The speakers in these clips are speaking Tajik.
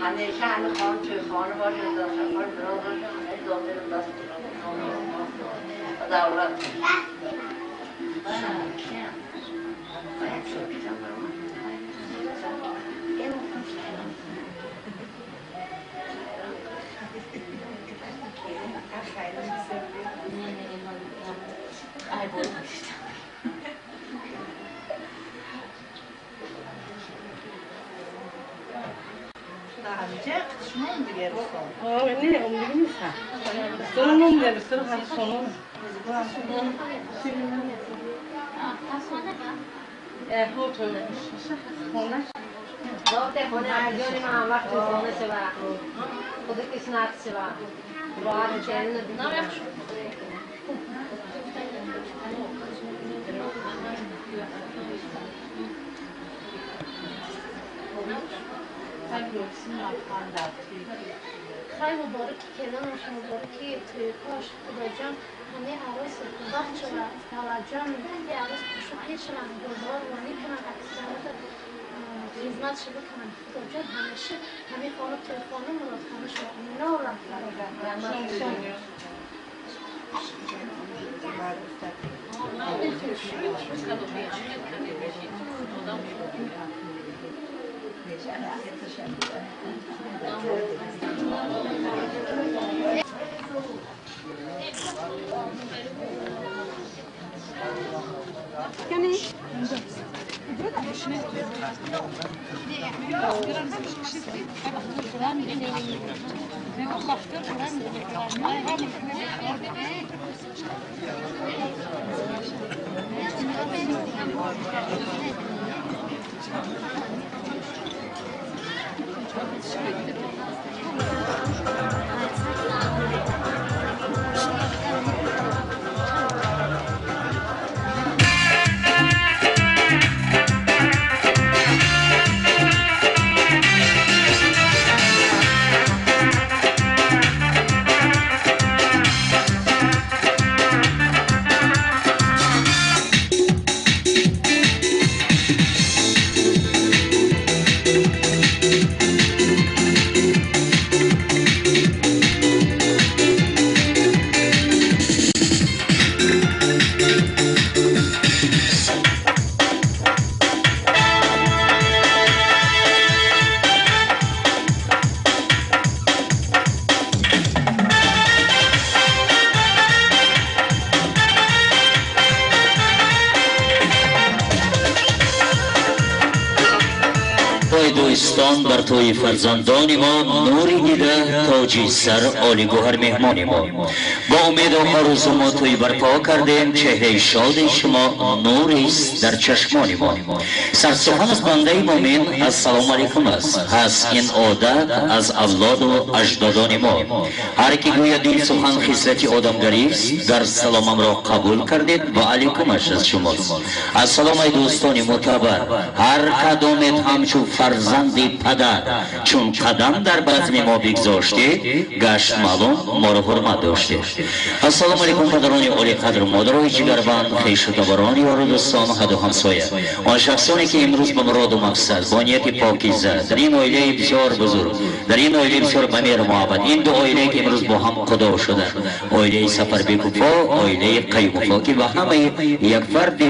همیشه همه خانه توی خانه باشه، داخل خانه دراز باشه، همه داخل دست دولت. خیلی مبارکی کردنش مبارکی توی کاش خدا جان همه عروس وقت شده توجه که عروس شوخی شدن گلدار وانی کنن اکثرات خدمت شده کنن خدا جان همیشه همه خانه توی خانه مراد خانه شده نورم دوستان بر توی فرزندان ما نوری دیده تاجی سر عالی گوهر مهمان ما با امید و آرزو ما توی برپا کردیم چهره شاد شما نوریست در چشمان ما سرسخن از بنده مومن السلام علیکم است هست این عادت از اولاد و اجدادان ما هر کی گوید این سخن خصلت آدمگری است در سلامم را قبول کردید و علیکمش از شماست. السلام ای دوستان معتبر هر کدامت همچون فرزند پدر چون قدم در بزم ما بگذاشتید گشت معلوم ما را حرمت داشتید. السلام علیکم پدران عالی قدر مادرای جگربند خویش و تباران یار و دوستان حد و همسایه آن شخصانی که امروز به مراد و مقصد با نیت پاکیزه در این عائله بسیار بزرگ در این عائله بسیار به مهر محبت این دو عائله که امروز با هم خدا شده عائله سفربیکوفا عائله قیوموفا که به همه یک فرد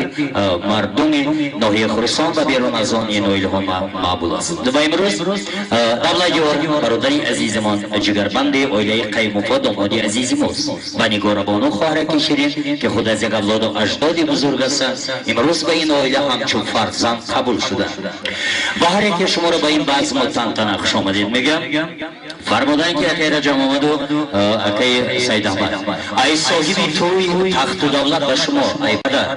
مردم ناحیه خراسان و بیرون از آن این عائله ها معبود است. و امروز دولت برادر عزیزمان جگربند عائله قیوموفا داماد عزیز ماست و نگاربانو خواهر شیرین که خود از یک اولاد و اجداد بزرگ هستند امروز به این عائله همچون فرزند قبول شده و هر یک شما را به این بزم و تنتنه خوش آمدید میگم. Фармуданд ки акай Раҷаб Муҳаммаду акай Саид Аҳмад, ай соҳиби тӯи тахту давлат ба шумо, ай падар,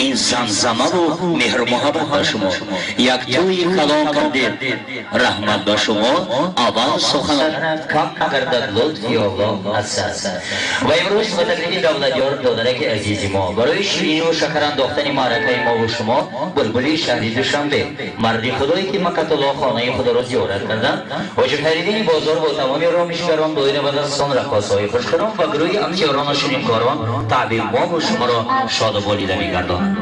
ин замзамаву меҳру муҳаббат ба шумо, як тӯи калон кардед, раҳмат ба шумо. Аввал сухан кам гардад лутфи Аллоҳ аз сар. Ва имрӯз ба таклифи давлатёр додараки азизи мо барои ширинию шакар андохтани маъракаи мову шумо булбули шаҳри Душанбе, марди худое ки Макатулло хонаи худоро зиёрат карданд, ҳоҷи Хайриддини бозор бо тамоми ромишгарон, доира ба дастони раққосҳои хушқирон ва гурӯҳи актёрону ширинкорон таъби мову шуморо шоду болида мегардонанд.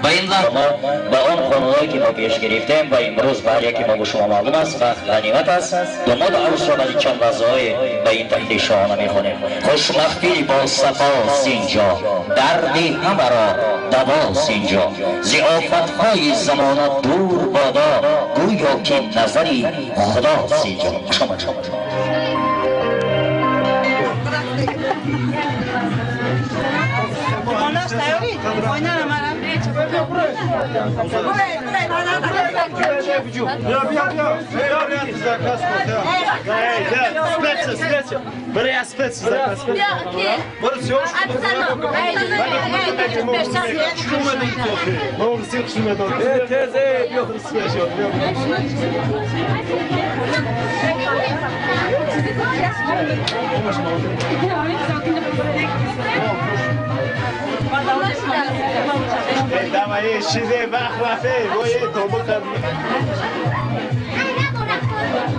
Ба ин лаҳза ба он қонунҳое ки мо пеш гирифтем ва имрӯз ба ҳар яке мо бо шумо маълум аст, вақт ғанимат аст. Домоду арӯсро баъди чанд лаҳзаҳое ба ин тахти шоҳона мехонем. Хушмахфил бо сафост инҷо, дарди ҳамаро давост инҷо, зи офатҳои замона дур бодо, гӯё ки назари худост инҷо. Хуш омад.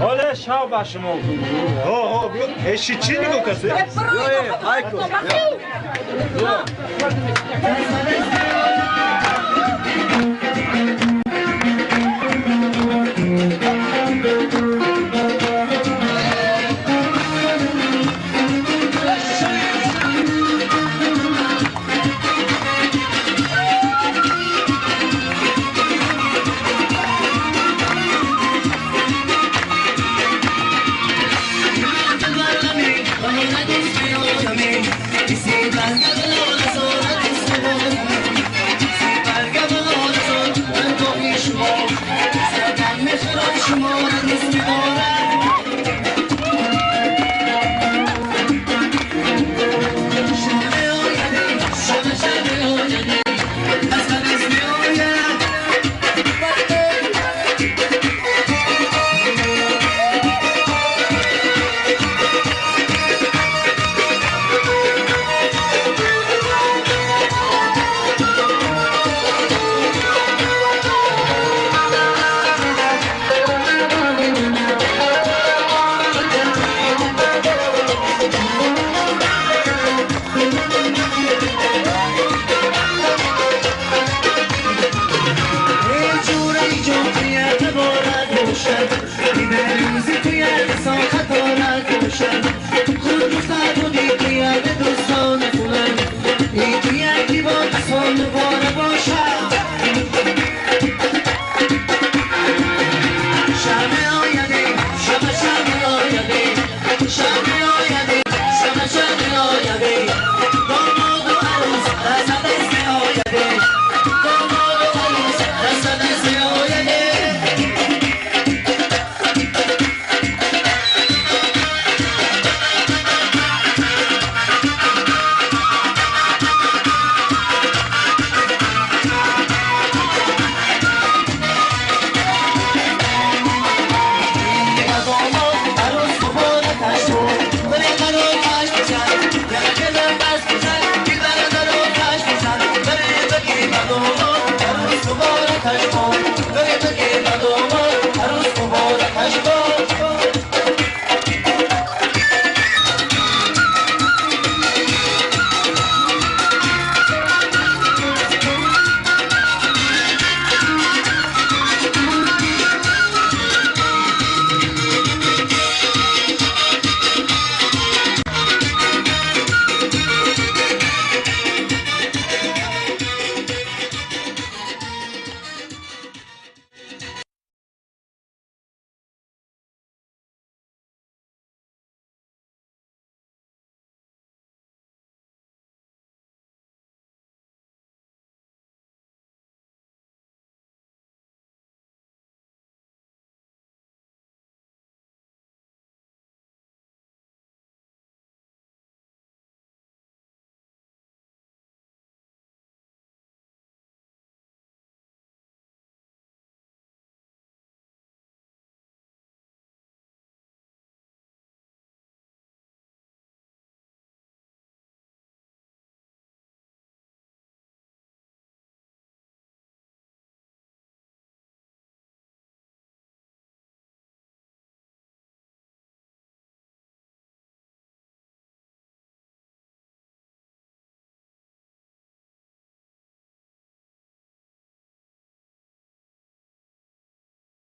حالا شب با شما. ها ها بیا. اشی چی نگاه کسی؟ یا ایکو.